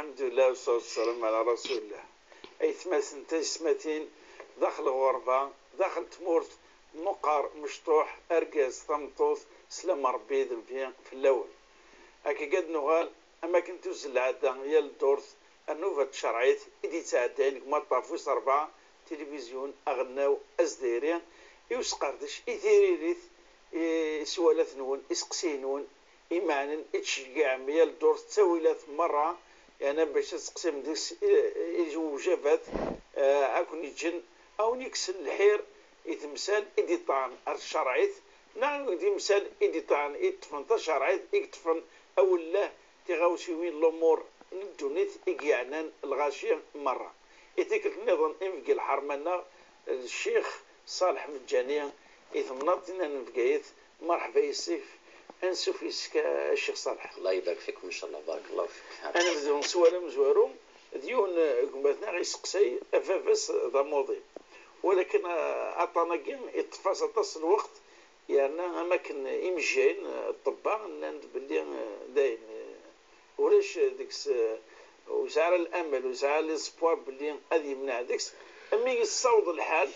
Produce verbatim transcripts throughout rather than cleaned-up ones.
Alḥemdulillah, wassalatu wassalamu ɛla rasulillah. Aytmaten, taysetmatin, daxel ɣurba, daxel tmurt, meqqar, mecṭuḥ, argaz, tameṭṭut, slam n Ṛebbi d Nnbi fell-awen. Akka ad nuɣal, am akken tuzzel lɛada yal ddurt, ar nnuba n tcerɛit i d-yettɛeddayen deg umaṭṭaf wis ṛebɛa, tilivizyu, aɣelnaw, azdayri, i usqerdec, i tiririt, i, i sswalat-nwen, iseqsiyen-nwen, imeɛnen i tceggɛem yal ddurt ttawilat merra, yeɛni bac ad teqsim deg-s i, i, iwjabat, eh, ad ken-yeǧǧen, ad wen-yekksen lḥir i temsal i d-iṭṭɛen ar tcerɛit, neɣ d imsal i d-iṭṭɛen i ṭṭfen tacerɛit, i yeṭṭfen awellah tiɣawsiwin, lumuṛ n ddunit i yeɛnan lɣaci merra. I tikkelt nniḍen, inebgi lḥerma-nneɣ, Ccix Ṣaleḥ Meǧǧani, i temnaḍt-nneɣ n Bgayet, Merḥba yes-k, ansuf yes-k a Ccix Ṣaleḥ. الله يبارك فيكم إن شاء الله، بارك الله فيك. Ad nebdu s wawal amezwaru, d yiwen, eh, gma-tneɣ iseqsay, a baba-s d amuḍin. Walakin, eh, aṭṭan-agi iṭṭef-as aṭas n lweqt, yerna am akken imejjayen, eh, ṭṭebba, nnan-d belli, eh, dayen, eh, ulac deg-s, eh, ur yesɛi ara lamel, ur yesɛi ara l'espoir belli ad yemneɛ deg-s, mi yessaweḍ lḥal,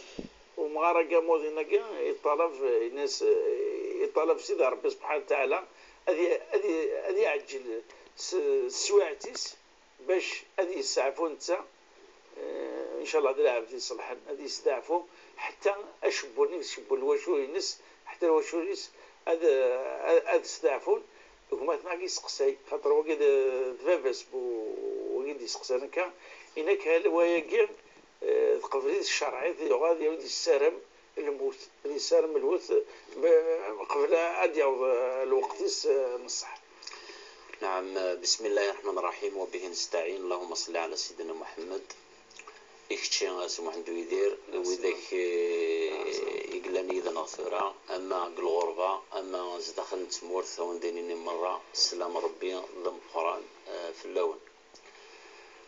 umɣar-agi amuḍin-agi yeṭṭalab, eh, ini-as, eh, yeṭṭalab Sidi Ṛebbi subḥanahu wa taɛala ad y-, ad y-, ad iɛeǧǧel s teswiɛt-is bac ad yesteɛfu netta, eh, ncallah d lɛebd iṣelḥen, ad yesteɛfu ḥetta acewwel-nni, acewwel lwacul-ines, ḥetta lwacul-is ad, ad, ad steɛfun. Gma-tneɣ i yesteqsay, xaṭer wagi d, d baba-s bu, wagi d-yesteqsan akka, inak hal wayagi, eh, teqbel-it ccerɛit, yuɣal ad yessarem lmut, ad yessarem lmut, b-, qbel ad yaweḍ, eh, lweqt-is, eh, n ṣṣeḥ. نعم، بسم الله الرحمن الرحيم، وبه نستعين. اللهم صل على سيدنا محمد. I kečči, a Si Muḥend Uyidir, d widak, eh, i yellan yid-neɣ tura, ama deg lɣerba, ama zdaxel n tmurt, a wen-d-nini merra, sslam n Ṛebbi d ameqqran, eh, fell-awen.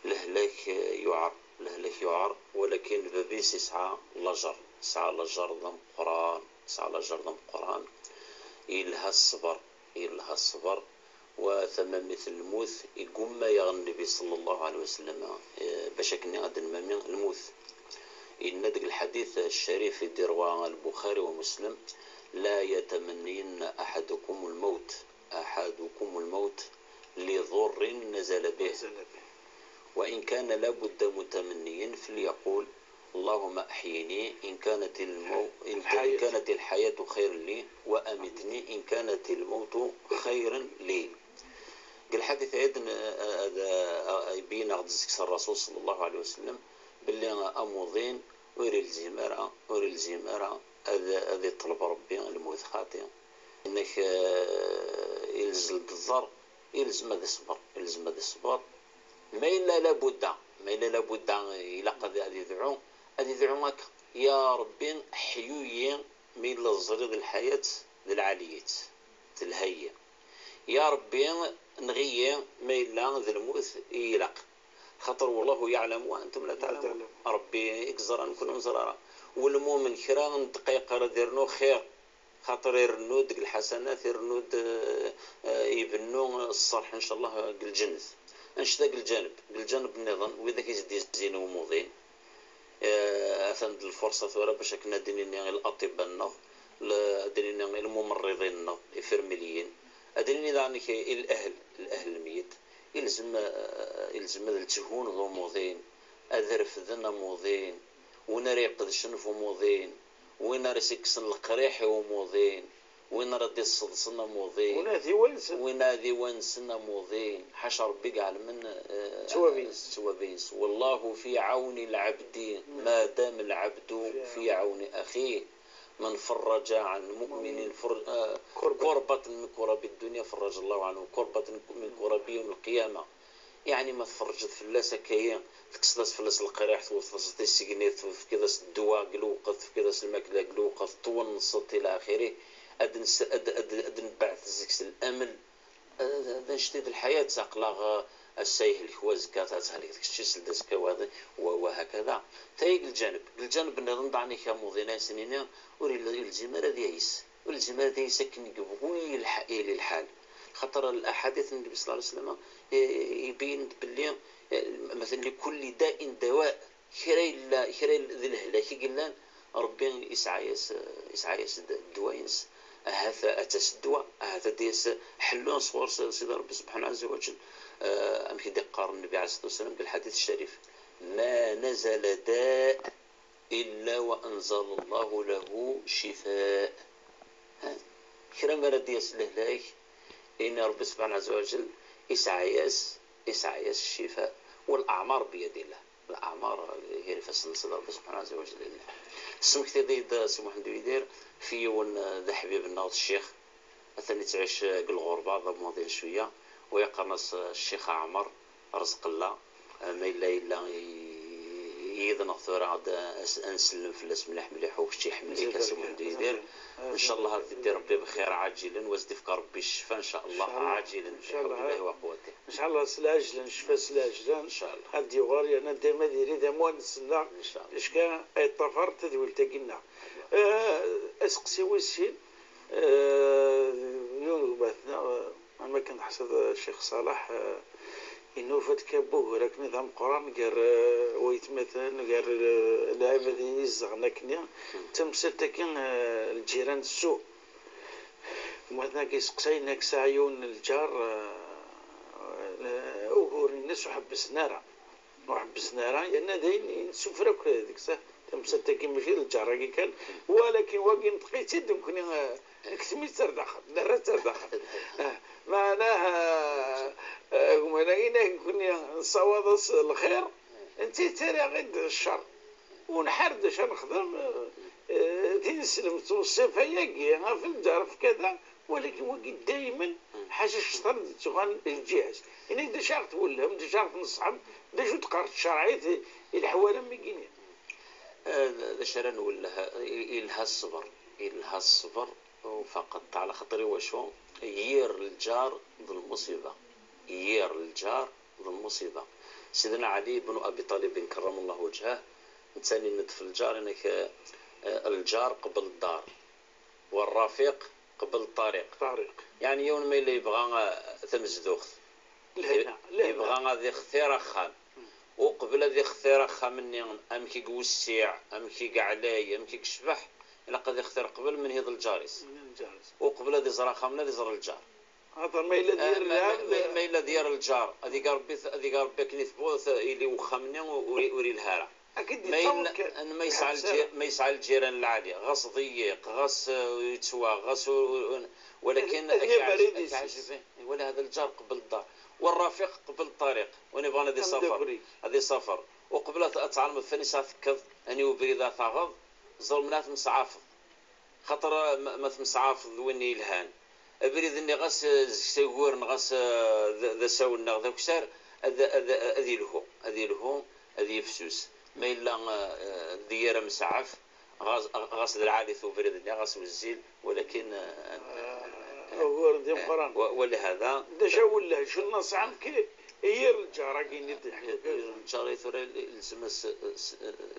Lehlak, eh, yuɛer, lehlak yuɛer, walakin bab-is yesɛa lajer, yesɛa lajer d ameqqran, yesɛa lajer d ameqqran. Yelha ṣṣber, yelha ṣṣber, wa tamamit n lmut, igumma-yaɣ Nnbi صلى الله عليه وسلم, eh, bac akken ad d-nmami lmut. Yenna deg lḥadit ccarif i d-irwa Lbuxari wa Muslem: لا يتمنين أحدكم الموت، أحدكم الموت لضر نزل به، وإن كان لا بد متمنيا فليقل: اللهم أحيني إن كانت المو-، إن ك-، إن كانت الحياة خيرا لي، وأمتني إن كانت الموت خيرا لي. Deg lḥadit-agi, eh, eh, ibeyyen-aɣ-d zik s Ṛṛasul صلى الله عليه وسلم belli amuḍin ur ilzim ara, ur ilzim ara ad, ad iṭleb Ṛebbi lmut xaṭi. Inak, eh, ilzel-d ḍḍer, ilzem ad iṣber, ilzem ad iṣber. Ma yella labudda, ma yella labudda, ilaq ad, ad idɛu, ad idɛu akka: Ya Ṛebbi, ḥyu-yi, ma yella teẓriḍ lḥayat d lɛali-tt, telha-yi. Ya Ṛebbi, nɣ-iyi, ma yella d lmut i ilaq. Xaṭer والله يعلم وأنتم لا تعلمون. Ṛebbi i yeẓra, nekkni ur neẓri ara. Lmumen kra n ddqayeq ara d-irnu xir, xaṭer irennu-d deg lḥasanat, irennu-d, eh, eh, ibennu ṣṣerḥ, ncallah, deg lǧennet. Annect-a deg lǧaneb. Deg lǧaneb nniḍen, widak i s-d-izzin i umuḍin, eh, atan-d lfurṣa tura bac akken ad d-nini i l'aṭibba-nneɣ, l-, ad d-nini i lmumerriḍin-nneɣ, ifirmiliyin, ad d-nini daɣen i, i lahl, lahl n lmeyyet. Ilzem, eh, ilzem ad ltehun d umuḍin, ad refden amuḍin, win ara iqedcen f umuḍin, win ara s-ikksen leqriḥ i umuḍin, win ara d-isseḍsen amuḍin, win ad iwansen, win ad iwansen amuḍin, ḥaca Ṛebbi i iɛelmen, eh, ttwabi-ines. Ttwabi-ines. والله في عون العبد ما دام العبد في عون أخيه. من فرج عن مؤمن فر-، eh, كربة. كربة من كرب الدنيا فرج الله عنه كربة من كرب يوم القيامة. Yeɛni ma tferrǧeḍ fell-as akka-yi, tekkseḍ-as fell-as leqriḥ, twteḍ-as tisegnit, tefkiḍ-as ddwa deg lweqt, tefkiḍ-as lmakla deg lweqt, twenseḍ ila axiri, ad, ad, ad, ad nebɛet zik s lamel. Eh, d anect-a d lḥayat, aql-aɣ, eh, ass-a yehlek wa, azekka ad thelkeḍ kečč, seld azekka wa, wa, wa hakada. Tayi deg lǧaneb. Deg lǧaneb nniḍen daɣen, ika amuḍin ay as-nini, ur yelli-, ur yelzim ara ad yayes. Ur yelzim ara ad yayes akken yebɣu yelḥa-, yili lḥal. Xaṭer laḥadit n Nnbi ṣella Llahu ɛalayhi wa sallam, eh, ibeyyen-d belli, eh, matalan, likulli da'in dawa', kra yella, kra yella d lehlak i yellan, Ṛebbi yesɛa-yas, yesɛa-yas-d ddwa-ines. Ahat ad tas ddwa, ahat ad d-yas ḥellu sɣur-s Sidi Ṛebbi subḥanahu ɛazza wa jell. Eh, amek i d-iqqar Nnbi ɛalayhi ṣṣalatu wa ssalam deg lḥadit ccarif: "Ma nazala da' illa wa anzala Llahu lahu cifa." Ha? Kra mi ara d-yas lehlak, ini Ṛebbi subḥanahu ɛazza wa jell, isɛa-yas, isɛa-yas ccifa. Wal aɛmar biyadillah. Leɛmer gar ifassen-nsen Ṛebbi subḥanahu ɛazza wa jell. Tesmektiḍ-iyi-d, eh, Si Muḥend Uyidir, ɣef yiwen, eh, d aḥbib-nneɣ, d ccix, atan yettɛic, eh, deg lɣerba, d amuḍin cwiya, wa yeqqaren-as, eh, Ccix Ɛmer Rezqella. Eh, ma yella, yella i-, yid-neɣ tura, ad, ad, ad nsellem fell-as mliḥ mliḥ, u kečč iḥemmel-ik a Si Muḥend Uyidir. Ncallah ad t-iddi Ṛebbi bxir ɛaǧilen, u ad s-d-ifk Ṛebbi ccfa, ncallah, ɛaǧilen, bḥawlillahi wa quwwatih. Ncallah s lɛejlan, ccfa s lɛejlan. Ncallah. Ad d-yuɣal, yerna dayem ad yili d amwanes-nneɣ. Ncallah. Acka ay yeṭṭafar tadwilt-agi-nneɣ. Eh, aseqsi wis sin, eh, yiwen n gma-tneɣ, eh, am akken teḥṣiḍ, eh, Ccix Ṣaleḥ, eh, inufa-d kan wugur akken d ameqqran gar, eh, waytmaten, gar, eh, lɛibad i izedɣen akkenni. Tamsalt-agi, eh, lǧiran ssu. Gma-tneɣ yesseqsay, yenna-k sɛiɣ yiwen n lǧar, eh, eh, uguren-ines ur ḥebbsen ara. Ur ḥebbsen ara, yerna d ayen i nessufra akk deg-s. Tamsalt-agi mačči d lǧar-agi kan, walakin wagi neṭṭeq-itt-id nekkni, eh, nktem-itt ar daxel, nerra-tt ar daxel. Eh, meɛnaha, eh, gma-nagi nekkni nessawaḍ-as lxir, netta yettara-ɣ-id ccer. U nḥar d acu ara nexdem, eh, eh, tineslemt, tweṣṣifa-agi, ɣef lǧar, ɣef kada, walakin wagi daymen ḥaca ccer i d-yettuɣalen lǧiha-s. Ini-d d acu ara ɣ-twellhem, d acu ara ɣ-tneṣḥem, d acu d-teqqar tcerɛit i leḥwal am wigi-nni? Eh, d acu ara nwelleh? I-, ilha ṣṣber, ilha ṣṣber, u faqat, ɛla xaṭer iwacu? Yir lǧar d lmuṣiba, yir lǧar d lmuṣiba. Sidna Ɛli ibn Abi Ṭalib, karrama Llahu wajhah, netta yenna-d f lǧar, yenna-k, eh, lǧar qbel ddar, wa rrafiq qbel ṭṭariq. Ṭṭariq. Yeɛni yiwen ma yella yebɣa, eh, tamezduɣt, lehna, lehna, yebɣa ad ixtir axxam, uqbel ad ixtir axxam-nni, amek i iwessiɛ, amek i yeɛlay, amek i yecbeḥ, ilaq ad ixtir qbel menhi d lǧar-is. Menhi d lǧar-is. Uqbel ad iẓer axxam-nni, ad iẓer lǧar. Xaṭer ma yella d, eh, yir ma, lɛebd, ma, ma yella d yir lǧar, ad iga Rebbi, ad iga Rebbi akken i tebɣuḍ, ili uxxam-nni ur, ur, ur ilha ara. Akken ma yella, d-yettaweḍ kan. Ma yesɛa lǧi-, ma yesɛa lǧiran lɛali, ɣas ḍeyyiq, ɣas, eh, yettwaɣ, ɣas ur, ur, ur, walakin ad, ad yamer ad yeɛjeb-it. Wala hada lǧar qbel ddar, wa rrafiq qbel ṭṭariq, win yebɣan ad isafer, ad isafer. Uqbel ad, ad tɛelmeḍ f anisa ad tekkeḍ, ani ubrid ad taɣeḍ, ẓer menha temseɛfeḍ. Xaṭer ma, ma temseɛfeḍ d win yelhan, abrid-nni ɣas, eh, zeg tagur, neɣ ɣas, eh, d, d asawen, neɣ d akessar, ad, ad, ad ilhu, ad ilhu, ad yifsus. Ma yella, eh, d yir amsaɛef, ɣas, ɣas d lɛali-t ubrid-nni, ɣas wezzil, walakin, eh, ugur d imeqqran. Wa, wa lihada. D acu awelleh, acu n nnaṣiḥa amek i yir lǧar-agi-nni d-, lǧar-agi tura ilzem-as s, s,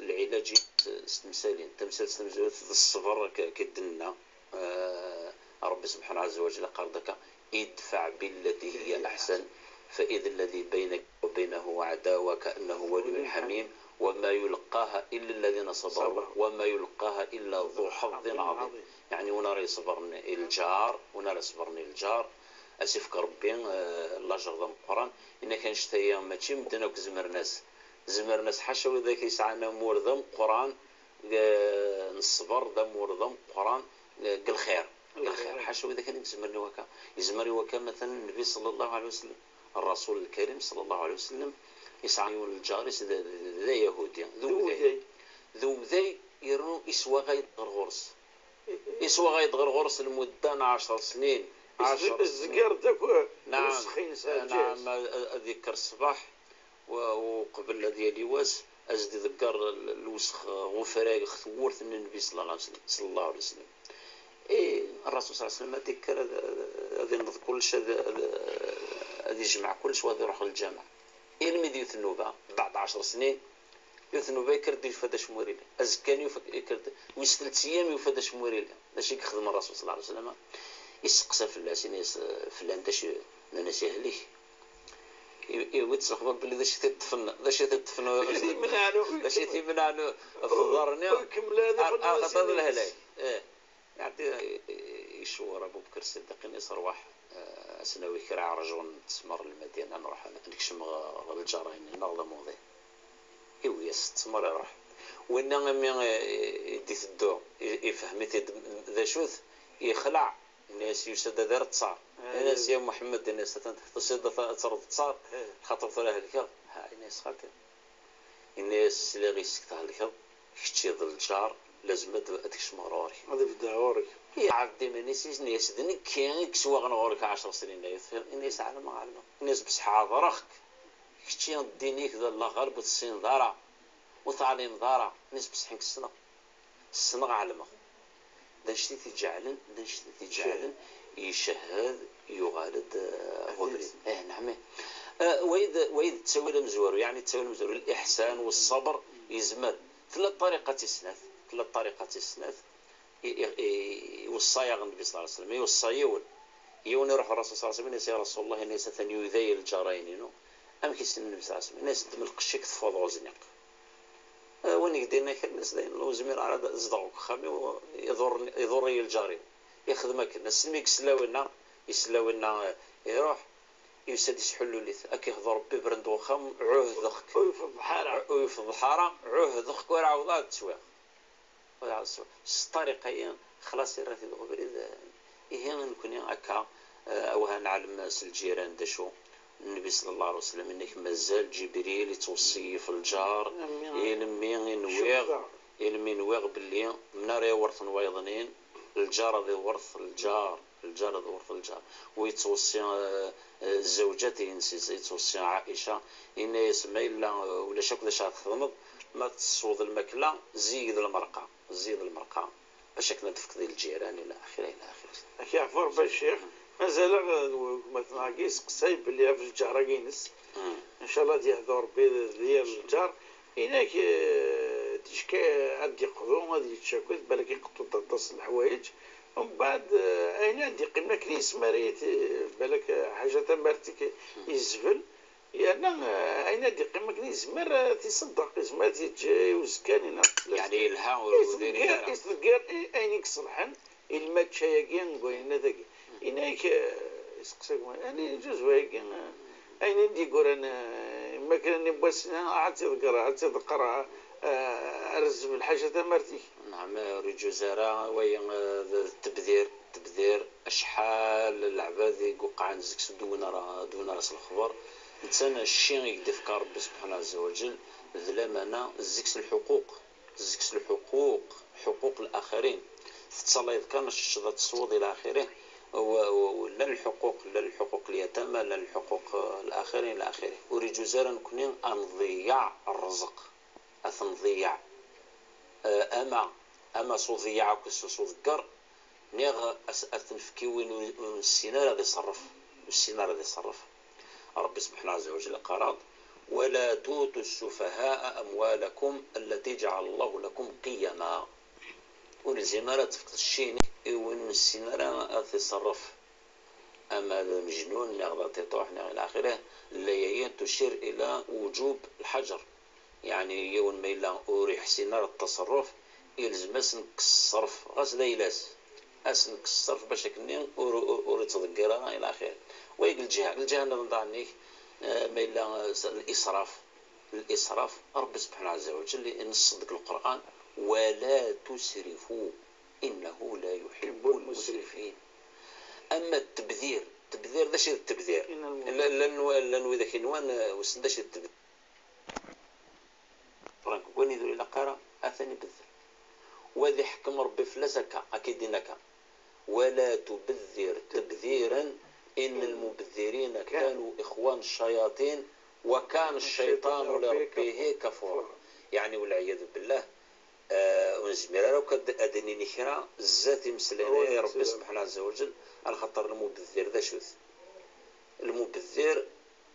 lɛilaj s, s temsalin. Tamsalt tamezwarut d ṣṣber, k-, akken d-nenna. Eh, Ṛebbi subḥanahu ɛazza wa jalla yeqqar-d akka: "Idfaɛ billati hiya aḥsan, fa ida alladi baynaka wa baynahu ɛadawa ka annahu waliyyun ḥamim, wa ma yulqaha illa alladina ṣabaru, wa ma yulqaha illa du ḥaḍin ɛaḍim." Yeɛni win ara iṣebren i lǧar, win ara iṣebren i lǧar, ad s-ifk Ṛebbi, eh, lajer d ameqqran. Yenna-k annect-agi mačči medden akk zemren-as. Zemren-as ḥaca widak yesɛan amur d ameqqran, eh, n ṣṣber, d amur d ameqqran, eh, deg lxir. Deg lxir. Ḥaca widak kan i izemren i wakka. Yezmer i wakka, matalan, Nnbi ṣalla Llahu ɛalayhi wa sallam, Ṛṛasul Lkarim ṣalla Llahu ɛalayhi wa sallam, yesɛa yiwen n lǧar-is d, d, d ayahudi, d uwday. D uwday. D uwday, yernu iswaɣay-d ɣer ɣur-s. Iswaɣay-d ɣer ɣur-s lmudda n ɛecṛ snin. Is-, ɛecṛ snin. Izger-d akk lwesx-ines, naɛam, ad, ad yekker ṣṣbeḥ, u, uqbel ad yali wass, ad s-d-iḍegger l-, lwesx ɣef ufrag, ɣef tewwurt n Nnbi ṣalla Llahu ɛalayhi wa sallam, ṣalla Llahu ɛalayhi wa sallam. I Ṛṛasul ṣalla Llahu ɛalayhi wa sallam ad ikker, ad, ad, ad ineḍ kullec, ad, ad, ad ijmeɛ kullec, u ad iṛuḥ ɣer lǧameɛ. Ilmi d yiwet n nnuba, beɛd ɛecṛ snin, yiwet n nnuba yekker-d yufa-d acemma ur yelli. Azekka-nni yufa-, yekker-d, wis telt eyyam yufa-d acemma ur yelli. D acu i yexdem Ṛṛasul ṣalla Llahu ɛalayhi wa sallam? Iseqsa fell-as, ini-as, "Flan d acu?" Nnan-as, "Yehlek." I- Iwwi-d s lexbar belli d acu i t-iṭṭfen, d acu i t-iṭṭfen, d acu i t-imenɛen ɣef ḍḍer-nni. Ur kemmel ara, ar- ar- xaṭer d lehlak. Eh. Iɛeddi, i- i- icewwer Abu Bekr Ṣṣiddiq, ini-as, "Rwaḥ, eh, ad s-nawi kra iɛerjunen n ttmer n Lmadina, nruḥ ad nekcem ɣer lǧar-nni, neɣ d amuḍin." Iwwi-yas ttmer, iruḥ. Winna imi, eh, i d-iteddu, i- ifhem-it-id d acu-t, yexleɛ. Ini-as, yusa-d ad ireḍ ttaṛ. Ini-as, "Ya Muḥemmed," ini-as, "atan tusiḍ ad treḍ ttaṛ, xaṭer tura helkeɣ." Ha, ini-as, "Xaṭi." Ini-as, "Sliɣ yes-k thelkeḍ, kečč d lǧar, lazem ad ad tkecmeḍ ɣur-k." Ad ibeddeɛ ɣur-k. Iɛreḍ iman-is, ini-as, "D nekki i yeswaɣen ɣur-k ɛecṛ snin-a." Ini-as, "Ɛelmeɣ, ɛelmeɣ." Ini-as, "Bes ḥeḍreɣ-k, kečči ddin-ik d Allah ɣaleb ur tessineḍ ara, ur teɛlimeḍ ara." Ini-as, "Bes ḥink ssneɣ." Ssneɣ, ɛelmeɣ. D anect i t-iǧeɛlen, d anect i t-iǧeɛlen icehhed, yuɣal-d, eh, ɣer ubrid. Eh, neɛm, eh. Eh, wayi d, wayi d ttawil amezwaru, yeɛni ttawil amezwaru, liḥsan, ṣṣber, yezmer. Tella ṭṭariqa tis snat, tella ṭṭariqa tis snat, i, i, i, iweṣṣa-yaɣ Nnbi ṣalla Llahu ɛalayhi wa sallam, iweṣṣa yiwen. Yiwen iruḥ ɣer Rasul ṣalla Llahu ɛalayhi wa sallam, ini-as, "Ya Rasul Allah," ini-as, "atan yudayel lǧarayen-inu. Amek i s-yenna Nnbi ṣalla Llahu ɛalayhi wa sallam?" Ini-as, "Ddem lqecc-ik, teffeɣ ɣur-s." Eh, win i k-d-yenna kra, nnan-as, "Dayen, ur zmireɣ ara ad zedɣeɣ deg uxxam-iw, iḍurren-, iḍurr-iyi lǧar-iw." Ixdem akken. Asmi i yesla winna, yesla winna, eh, iruḥ, yusa-d, yesḥullul-it. Ad k-ixḍu Rebbi, bren-d uxxam, ɛuhdeɣ-k. Ur ifeḍḍeḥ ara. Ur ifeḍḍeḥ ara, ɛuhdeɣ-k, ur ɛawdeɣ ad tt-swiɣ. Ur ɛawdeɣ ad tt-swiɣ. S ṭṭariqa-yi, xlaṣ, irra-t-id ɣer ubrid, eh, ihi nekni akka, eh, awah ad neɛlem s lǧiran d acu. Nnbi ṣalla Llahu ɛalayhi wa sallam, inna-k mazal Ǧibril ittweṣṣi-yi f lǧar, ilmi i nwiɣ, ilmi i nwiɣ belli mi ara iwret n wayeḍnin, lǧar ad iwret lǧar, lǧar ad iwret lǧar. U yettweṣṣi, eh, eh, zzawǧat-ines, yettweṣṣi Ɛica, yenna-yas, "Ma yella, eh, ulac akk d acu ara txedmeḍ, ma tesweḍ lmakla, zzi-yi-d lmerqa, zzi-yi-d lmerqa." Bac akken ad d-tefkeḍ i lǧiran, ila axiri, ila axiri. Ak yeɛfu Rebbi a Ccix, mazal-aɣ d gma-tneɣ-agi yesteqsay belli ɣef lǧar-agi-ines. Ncallah ad yehdu Rebbi d yir lǧar. Inak, eh, ticki ad d-yeqḍu, ad yettcakud, balak iqeṭṭu-d aṭas n leḥwayeǧ. Umbeɛd, eh, ayen ad d-yeqqimen akken yesmar-it, eh, balak, eh, ḥaǧa tamart-ik yezbel. Yerna, eh, ayen ad d-yeqqim akken yezmer, eh, ad t-iṣeddeq, yezmer ad t-yeǧǧ i uzekka-nni neɣ fell-as. Yeɛni yelha, ur, ur diri ara. Isdegger i ayen i iṣelḥen, i lmačča-agi, deg wayen-nni dagi. Yenna-yak, eh, iseqsa gma, ani yeǧuz wayagi, eh, ayen i d-yegguran, eh, ma kra n wass-nni, ad tt-iḍegger, ad tt-iḍeqqer, eh, rrezm lḥaǧa tamart-ik. Neɛm, ur yeǧuz ara, wayi, eh, d, d tebdir, tebdir, acḥal n leɛbad i iweqqɛen zik-s ur d-wwin ara, ur d-wwin ara s lexber. Netta cci i k-d-ifka Rebbi subḥanahu ɛezza wa ǧell, d lamana, zik-s lḥuquq, zik-s lḥuquq, ḥuquq laxirin. Tettalayeḍ kan, ad teččeḍ, ad tesweḍ, ila axirih. U, u, u, llan lḥuquq, llan lḥuquq lyatama, llan lḥuquq, eh, laxirin, ila axirih. Ur iǧuz ara nekni ad nḍeyyeɛ rrezq, ad t-nḍeyyeɛ. Eh, ama, ama s uḍeyyeɛ akked s, s uḍegger, niɣ as-, ad t-nefk i win ur, ur nessin ara ad iṣerref, ur nessin ara ad iṣerref. Rebbi subḥanahu ɛezza wa ǧell iqqar-aɣ-d, "ولا تؤتوا السفهاء أموالكم التي جعل الله لكم قياما." Ur lzim ara ad tefkeḍ cci-inek i win ur nessin ara ad t-iṣerref. Ama d amejnun, neɣ d aṭiṭuḥ, neɣ ila axirih, laya-yi tucir ila wujub lḥaǧer. Yeɛni, yiwen ma yella ur iḥsin ara ttaṣerruf, ilzem-as nekkes ṣṣerf, ɣas d ayla-s. As nekkes ṣṣerf bac akken-nni ur, ur, ur ittḍeggir ara ila axirih. Wa deg lǧiha, deg lǧiha nniḍen daɣen-ik, eh, ma yella, eh, s-, lisraf. Lisraf, Rebbi subḥanahu ɛezza wa ǧell inṣeṣ deg Lqur'an, "ولا تسرفوا إنه لا يحب المسرفين." Ama ttebdir, ttebdir, d acu i d ttebdir? Llan, llan, llan widak inwan, eh, wissen d acu i d ttebdir. Frank, deg wani ur ilaq ara, atan ibeddel. Wa ad iḥkem Rebbi fell-as akka, akka i d-yenna akka. "ولا تبذر تبذيرا إن المبذرين كانوا إخوان الشياطين وكان الشيطان لربه كفورا." Yeɛni, walɛiyadu billah, eh, ur nezmir ara akk ad, ad d-nini kra zdat imeslayen-agi n Rebbi subḥanahu ɛezza wa ǧell, alaxaṭer lmubeddir d acu-t? Lmubeddir,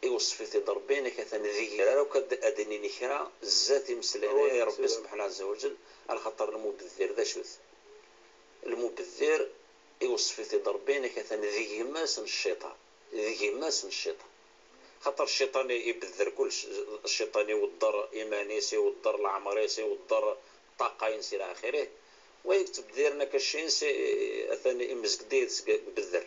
iweṣṣef-it-id Rebbi, inak atan deg-i. Ara akk ad, ad d-nini kra zdat imeslayen-agi n Rebbi subḥanahu ɛezza wa ǧell, alaxaṭer lmubeddir d acu-t? Lmubeddir, iweṣṣef-it-id Ṛebbi, yenna-k atan d gma-s n cciṭan, d gma-s n cciṭan. Xaṭer cciṭan ibedder kullec, cciṭan iweddeṛ iman-is, iweddeṛ leɛmeṛ-is, iweddeṛ ṭṭaqa-ines ila axirih. Wa yettbeddiren akka cci-ines, i-, atan imezg-d yid-s deg, deg bedder.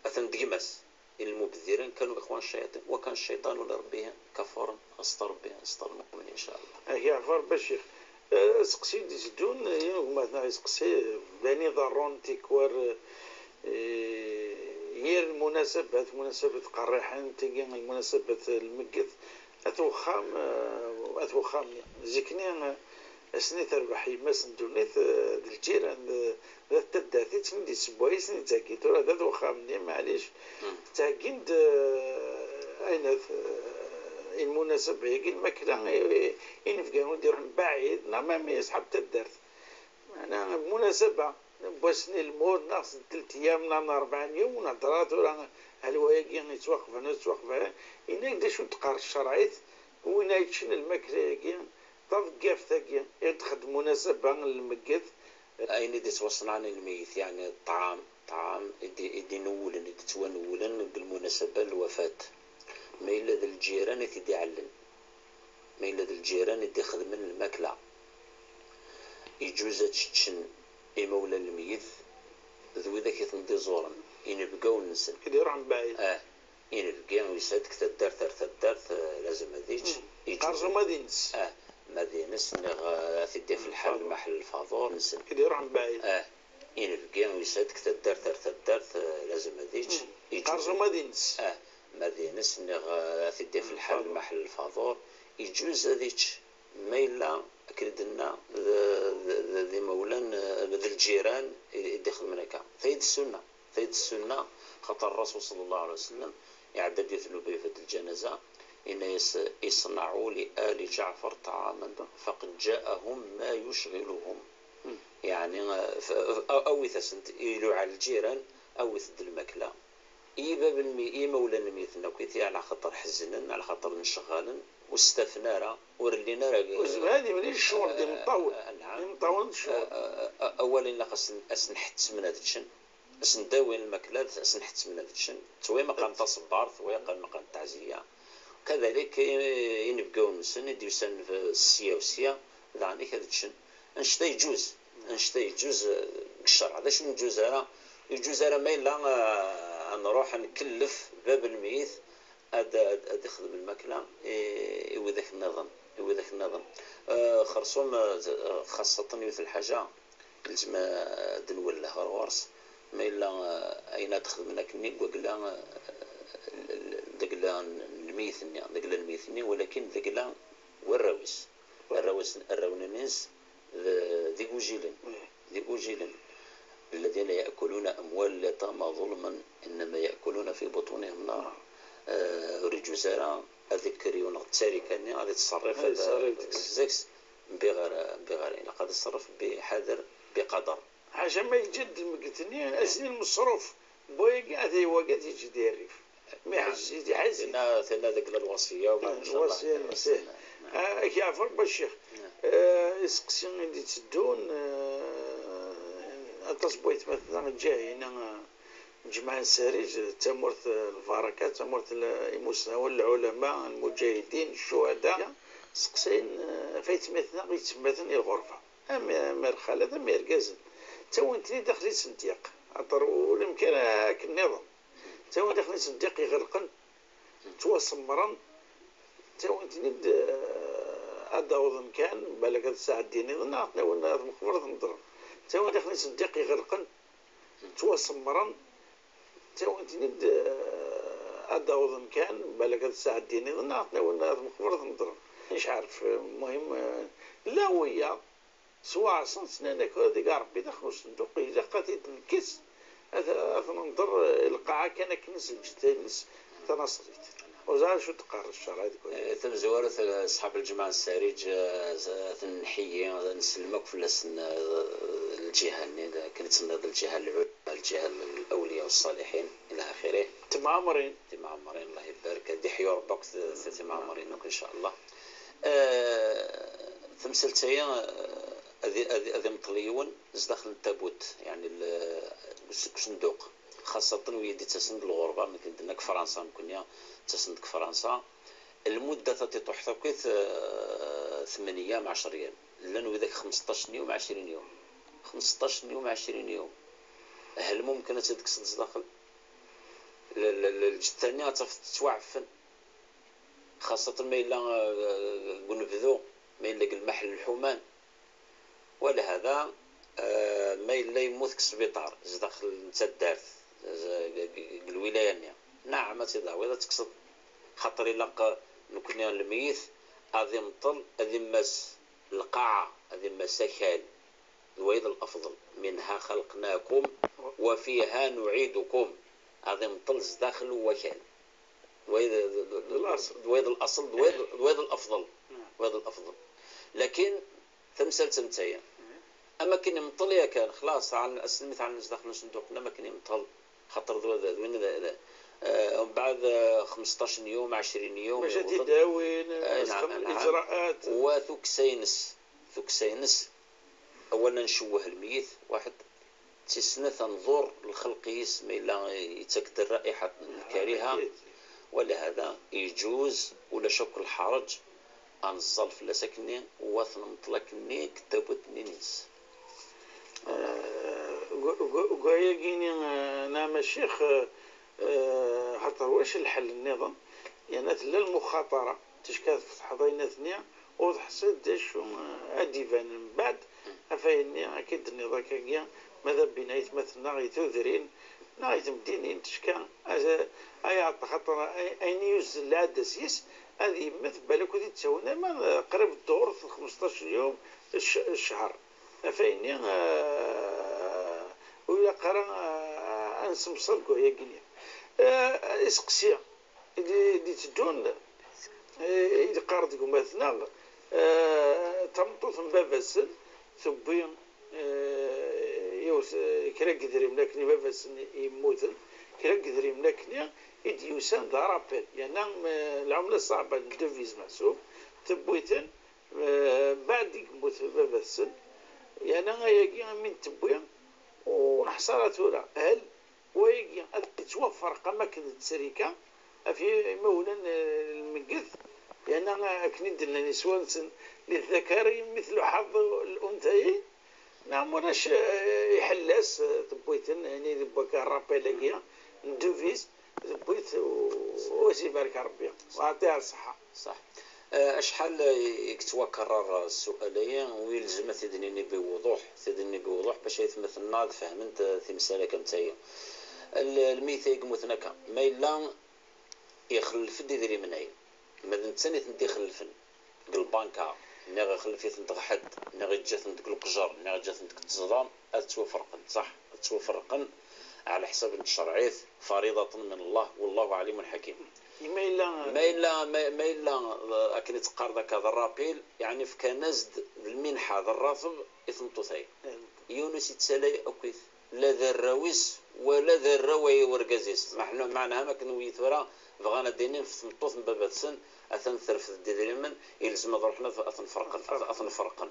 Atan d gma-s. Lmubeddiren kanu ixwan ccayaṭin, wa kan cciṭan ula Ṛebbi kafuṛen, aseṭṭa Ṛebbi, aseṭṭa lmuqmin, in ca Allah. Ak yeɛfu Ṛebbi a ccix. Eh, aseqsi i d-iteddun, eh, yiwen n gma-tneɣ yeseqsi, bani ḍerrun tikwal, eh, yir lmunasabat, munasabat qerriḥen, tigi lmunasabat n lmeggit, at wexxam, eh, at wexxam, zik-nni, eh, ass-nni terbeḥ yemma-s n ddunit, eh, d lǧiran, d, d at taddart i tt-id-issewway, i tt-id-ttheggi. Tura d at wexxam-nni, maɛlic, ttheggin-d, eh, ayen at, eh, i lmunasaba-agi, lmakla, i, i, inebgan ur d-iruḥ mbaɛid, neɣ mami aṣḥab taddart. Meɛna, lmunasaba, n wass-nni lmut, neɣ s telt yyam, neɣ n rebɛa n yum, nehder tura, ahlwa-agi yettwaqbel, ur yettwaqbel, yenna-k d acu d-teqqar tcerɛit, win ay yeččen lmakla-agi, taḍeggaft-agi, i d-txeddem munasaba n lmeggit. Ayen i d-ittwaṣenɛen i lmeyyet, yeɛni ṭṭɛam, ṭṭɛam i d-, i d-inuwlen, i d-ittwanuwlen deg lmunasaba n lwafat. Ma yella d lǧiran i t-id-iɛellen, ma yella d lǧiran i d-ixedmen lmakla, iǧuz ad tt-ččen imawlan n lmeyyet d widak i ten-d-iẓuren, inebgawen-nsen. I d-iruḥen mbaɛid. Ah, inebgi yusa-d deg taddart ar taddart, eh, lazem ad yečč. Iǧuz. Xerṣum ad ines. Ah, ma d ines, niɣ, eh, ad t-id-yaf lḥal, lḥal lfaḍur-nsen. I d-iruḥen mbaɛid. Ah, inebgi yusa-d deg taddart ar taddart, eh, lazem ad yečč. Iǧuz. Xerṣum ad ines. Ah, ma d ines, niɣ, eh, ad t-id-yaf lḥal, lfaḍur. Lḥal lfaḍur, iǧuz ad yečč. Ma yella, akken i d-nenna, d, d, d, d imawlan, eh, d lǧiran i, i d-ixedmen akka. Tayi d ssunna. Tayi d ssunna, xaṭer Ṛṛasul ṣalla Llahu ɛalayhi wa sallam iɛedda-d yiwet n lwafat, lǧanaza, yenna-yas: "Iṣneɛu li ali Ǧaɛfar ṭɛaman, faqad ǧaɛahum ma yucɣiluhum." Yeɛni, eh, f-, f-, a-, awit-asen-d, iluɛa lǧiran, awit-d lmakla. I bab n lmi-, i imawlan n lmeyten akk, i ti ɛla xaṭer ḥeznen, ɛla xaṭer nceɣɣalen, ur stafen ara, ur llin ara. Ur zemmren ad imlil ccɣel d imeṭṭawen. Eh, eh, nɛam. D imeṭṭawen d ccɣel. Eh, eh, eh, awalen ilaq ad sen-, ad sen-ḥettmen ad ččen, ad sen-d-awin lmakla, ad sen-ḥettmen ad ččen. Ttwayemqan taṣebbart, ttwayemqan ttaɛziya. Kadalik, i-, inebgawen-nsen i d-yusan f-, sya u sya, daɣen ad ččen. Annect-a yeǧuz. Annect-a yeǧuz, eh, deg ccerɛ. D acu ur neǧuz ara? Ur yeǧuz ara ma yella, eh, ad nruḥ ad nkellef bab n lmeyyet ad, ad, ad ixdem lmakla i, i widak nniḍen, i widak nniḍen. Eh, xerṣum, eh, xaṣṣaten yiwet n lḥaǧa, lezm ad nwelleh ɣer ɣur-s. Ma yella, eh, ayen ad xedmen akkenni deg wagla, eh, deg la n lmeyyet-nni, deg la n lmeyyet-nni, walakin deg la warraw-is. Arraw-is, arraw-nni-ines d, d igujilen. D igujilen. الذين يأكلون أموال اليتامى ظلما إنما يأكلون في بطونهم نارا. Eh, ur yeǧuz ara ad ikker yiwen ɣer ttarika-nni, ad ittṣerrif, ad, ad ittṣerrif deg-s. Deg-s. Mbiɣ ara, mbiɣ ara. Ilaq ad iṣerref biḥader, biqadar. Ḥaca ma yeǧǧa-d lmeggit-nni, ass-nni lmeṣruf n wayagi, ata wagi ad yeǧǧ di rrif. Mi ḥezzit, iḥezzit. Tenna, tenna deg lwasiya, u, ah, in ca Allah, lwasiya, lwasiya. Ah, ak yeɛfu Rebbi a ccix. Eh, iseqsi i d-itteddun, eh, aṭas n waytmaten-nneɣ Ǧahina, eh, Ǧemɛa n Sarij, d tamurt, eh, lbaraka, d tamurt n imusnawen, lɛulama, lmuǧahidin, ccuhada. Seqsayen, eh, ɣef waytmaten-nneɣ yettemmaten i lɣerba. Am, am lxalat, am yergazen. Ttawin-ten-id daxel isendyaq. Axaṭer ur yemkan akken nniḍen. Ttawin daxel isendyaq iɣelqen. Ttwasemmren, ttawin-ten-id, eh, ad d-awḍen kan, balak ad sɛeddin iḍ-nneɣ, ad ten-awin ar tmeqbert, ad ten-ḍren. Ttawin daxel isendyaq iɣelqen, ttwasemmren, ttawin-ten-id, eh, ad d-awḍen kan, balak ad sɛeddin iḍ-nneɣ, ad ten-awin ar tmeqbert, ad ten-ḍren. Mec ɛaref, eh, muhim, eh, la wiyaḍ. Swaɛsen, ttnan-ak deg Ṛebbi daxel usenduq, ilaq ad t-id-nekkes, ad, ad t-nenḍer, eh, lqaɛa kan akken s lǧetta-ines tanaṣlit. Ur ẓriɣ acu d-teqqar ccṛeɛ deg waya. Eh, tamezwarut, eh, ṣṣḥab lǧemɛa n Ssariǧ, eh, z-, ad ten-nḥeyyi, ad nsellem akk fell-asen, eh, lǧiha-nni, d-, akken i d-tenniḍ, lǧiha lɛula, lǧiha n lawliya u ṣṣaliḥin, ila axirih. Timɛemrin. Timɛemrin, Allah ibarek, ad iḥyu Ṛebbi akk t-, t-, timɛemrin akk, in ca Allah. Eh, tamsalt-aya, eh, ad, ad, ad imṭel yiwen zdaxel n tabut, yeɛni l-, deg usenduq. Xaṣṣaten wid yettasen-d lɣerba, akken d-nenna deg Fransa, nekkni ttasen-d deg Fransa. Lmudda tatiṭuḥt akkit, eh, tmenya m ɛecra yam. Llan widak xmesṭac n yum, ɛecrin yum. Xmesṭac n yum, ɛecrin yum. Hel mumkin ad tt-id-tekkseḍ zdaxel? L-, l-, l-, lǧetta-nni ad tafeḍ tettwaɛfen. Xaṣṣaten ma yella, eh, deg unebdu, ma yella deg lmaḥel lḥuman. Walehada, eh, ma yella yemmut deg sbiṭar, zdaxel n taddart, z-, deg, deg lwilaya-nni, naɛam, ad tt-id-tawiḍ, ad tekkseḍ. Xaṭer ilaq nekkni lmeyyet ad imṭel, ad immas lqaɛa, ad immas akal. D wayeḍ lafḍel. Minha xalaqnakum wa fiha nuɛidukum. Ad imṭel zdaxel n wakal. D wayeḍ, d, d, d, d wayeḍ laṣel, d wayeḍ, d wayeḍ lafḍel. D wayeḍ lafḍel. Lakin tamsalt am taya. Am akken imṭel yakan, xlaṣ, ɛan-, ass mi tɛellen zdaxel n usenduq, am akken imṭel. Xaṭer d, d, d win d, d, eh, mbeɛd, eh, xmesṭac n yum, ɛecrin yum, maca yewweḍ-d. T-id-awin, eh, ad xedmen naɛam, ijraat. Wa tuksa-ines, tuksa-ines, awal ncewweh lmeyyet, waḥed, d tis snat ad nḍur lxelq-is, ma yella yettak-d rra'iḥa n lkariha, akid. Walehada, yeǧuz, ulac akk lḥareǧ, ad neẓẓal fell-as akkenni, u ad t-nemṭel akkenni deg tabut-nni-ines. Eh, g-, g-, g wayagi-ni, eh, neɛma ccix, eh, eh, xaṭer wac lḥel nniḍen, yerna tella lmuxaṭara, ticki ad tfetḥeḍ ayennat-nni, ur teḥṣiḍ d acu, eh, ad d-ibanen mbeɛd, ɣef ayenni akka i d-tenniḍ akkagi, ma d abin aytmaten-nneɣ i tudrin, neɣ i temdinin, ticki, ay aɛeṭṭa, xaṭer ay-, ayen i yuzzel lɛadda s-yes, ad yemmet, balak ur t-id-ttawin ama d qrib dduṛt n xmesṭac n yum, cc-, ccher. Ɣef ayenni, eh, ur ilaq ara, eh, ad nsemsed deg wayagi-nni. Eh, iseqsi i d-, i d-itteddun, eh, i d-qqaren deg umatneɣ, eh, tameṭṭut n baba-tsen tewwi, eh, yiwet, eh, kra n yedrimen akken i baba-tsen yemmuten, kra n yedrimen akkenni i d-yusan d arapel, yerna, eh, lɛumla ṣṣaɛba n devise meḥsub, tewwi-ten, eh, mbeɛd i yemmut baba-tsen, yerna ayagi imi n-tewwi, ur neḥṣa ara tura, hel wayagi ad yettwaferq am akken d ttrika ɣef yimawlan, eh, lmeyyet, yerna akken i d-nnan iswan-nsen, للذكر مثل حظ الأنثيين, neɣ ma ulac, eh, iḥell-as, eh, tewwi-ten, yani, d wakka rapel-agi n devise, tewwi-t, u, u as-ibarek Rebbi, u ɛṭiha ṣṣeḥḥa. Ṣaḥ. Eh, acḥal i yettwakerrer ssual-agi, u yelzem ad t-id-nini biwuḍuḥ, t-id-nini biwuḍuḥ, bac aytmaten-nneɣ ad fehment, eh, timsal akka am tagi. L-, lmeyt ay yemmuten akka, ma yella ixellef-d idrimen-ayi, ma d netta i tent-ixellfen deg lbanka, niɣ ixellef-itent ɣer ḥedd, niɣ yeǧǧa-tent deg leqjer, niɣ yeǧǧa-tent deg ttezḍam, ad ttwaferqent, ṣaḥ? Ad ttwaferqen ɛla ḥsab n tcerɛit, fariḍaten min Allah, wallahu ɛlimun ḥakim. Ma yella, ma yella, ma, ma yella, eh, akken i teqqareḍ akka d rrapil, yeɛni fkan-as-d d lminḥa d rrateb i tmeṭṭut-ayi. Yiwen ur s-yettalay akkit, la d arraw-is, wala d arraw ay urgaz-is. Meɛna, meɛna am akken wi tura bɣan ad d-inin f tmeṭṭut n baba-tsen, atan terfed-d idrimen, ilzem ad ruḥen ad, ad ten-ferqen, ad, ad ten-ferqen.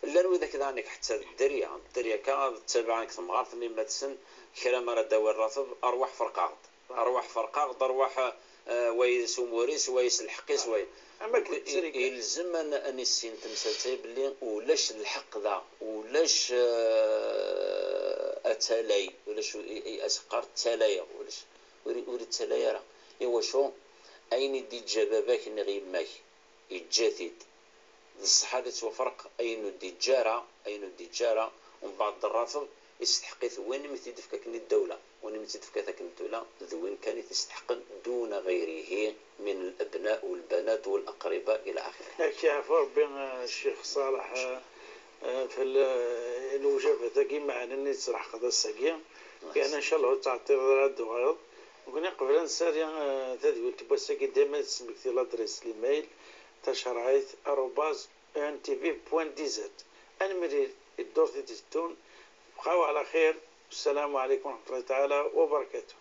Llan widak daɣen ḥetta d dderya, d dderya akka, ad ttabaɛen deg temɣart n yemma-tsen, kra ma ara d-awi rrateb, arwaḥ ferq-aɣ-d. Arwaḥ ferq-aɣ-d, arwaḥ, eh, wa yes umur-is, wa yes lḥeqq-is, wa. Am akken i-, ttrik. Ilzem ad n-, ad nissin tamsalt-a belli ulac lḥeqq da, ulac, eh, atalay, ulac u-, i-, i-, as-qqar ttalay, ulac, ur, ur ittalay ara. Iwacu? Ayen i d-iǧǧa baba-k neɣ yemma-k, yeǧǧa-t-id. D ṣṣeḥ ad ittwaferq ayen ur d-iǧǧa ara, ayen ur d-iǧǧa ara, umbeɛd d rrateb, isteḥq-it win i m-t-id-tefka akken i ddawla, win i m-tt-id-tefka akken ddawla, d win kan i t-isteḥqen duna ɣayrihi min al-abna wal-banat wal-aqriba ila axiri. Ad k-yeɛfu Rebbi, a Ccix Ṣaleḥ, eh, eh, f l-, eh, lewjabat-agi meɛnen i tesreḥqeḍ ass-agi. Yerna, ncallah, ur tettɛeṭṭileḍ ara ad d-tuɣaleḍ. Nekkni, qbel ad nessali, eh, tadwilt n wass-agi, dayma ad d-tesmekti l'adresse l'email, tacerɛit arobase E N T V point D Z. Ad nemlil i ddurt i d-iteddun. Bqaw ɛla xir. Ssalamu ɛlikum wa raḥmatullahi taɛala wa barakatuh.